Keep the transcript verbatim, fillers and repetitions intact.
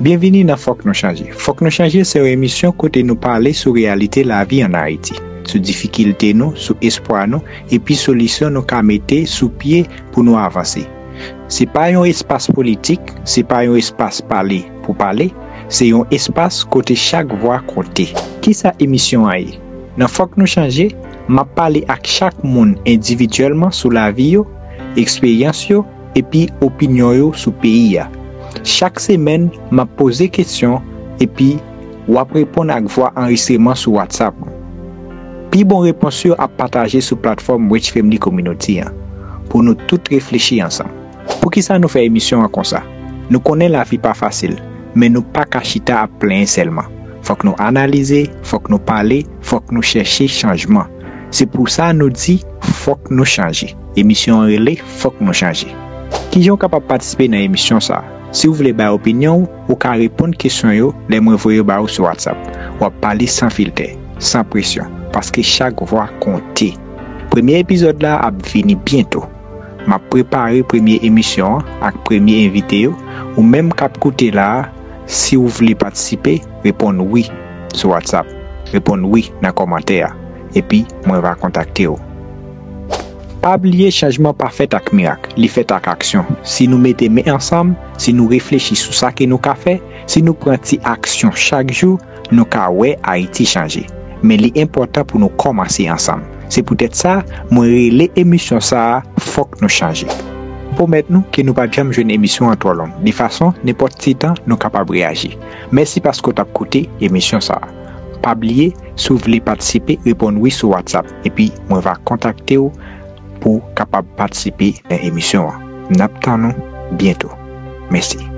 Byenvini nan Fòk Nou Chanje. Fòk Nou Chanje se yon emisyon kote nou pale sou reyalite lavi ann Ayiti, sou difikilte nou, sou espwa nou, epi solisyon nou ka mete sou pye pou nou avanse. Se pa yon espas politik, se pa yon espas pale pou pale, se yon espas kote chak vwa konte. Kisa emisyon an ye? Nan Fòk Nou Chanje, m ap pale ak chak moun endividyèlman sou lavi yo, eksperyans yo, epi opinyon yo sou peyi a. Chak semèn, m ap poze kesyon, epi w ap reponn ak vwa anrejistreman sou WhatsApp. Pi bon repons yo ap pataje sou platfòm Rich Family Community an, pou nou tout reflechi ansanm. Poukisa nou fè emisyon an konsa? Nou konnen lavi pa fasil, men nou pa ka chita ap plenyen sèlman. Fòk nou analize, fòk nou pale, fòk nou chèche chanjman. Se pou sa nou di, fòk nou chanje. Emisyon an rele Fòk Nou Chanje. Kijan w kapab patisipe nan emisyon sa a? Si w vle bay opinyon w, ou ka reponn kesyon yo lè mwen voye yo ba ou sou WhatsApp. W ap pale san filtè, san presyon, paske chak vwa konte. Premye epizòd la ap vini byento. M ap prepare premye emisyon an ak premye envite yo. Ou menm k ap koute la a, si w vle patisipe, reponn wi sou WhatsApp. Reponn wi nan kòmantè a, epi mwen va kontakte w. Pa bliye, chanjman pa fèt ak mirak, li fèt ak aksyon. Si nou mete men ansanm, si nou reflechi sou sa ke nou ka fè, si nou pran ti aksyon chak jou, nou ka wè Ayiti chanje. Men li enpòtan pou nou kòmanse ansanm. Se poutèt sa, mwen rele emisyon sa a Fòk Nou Chanje. M pwomèt nou ke nou p ap janm jwenn emisyon an twò long, de fason nenpòt ti tan nou kapab reyaji. Mèsi paske w t ap koute emisyon sa a. Pa bliye, si w vle patisipe, reponn wi sou WhatsApp, epi mwen va kontakte w pou w kapab patisipe nan emisyon an. N ap tann ou byento. Mèsi.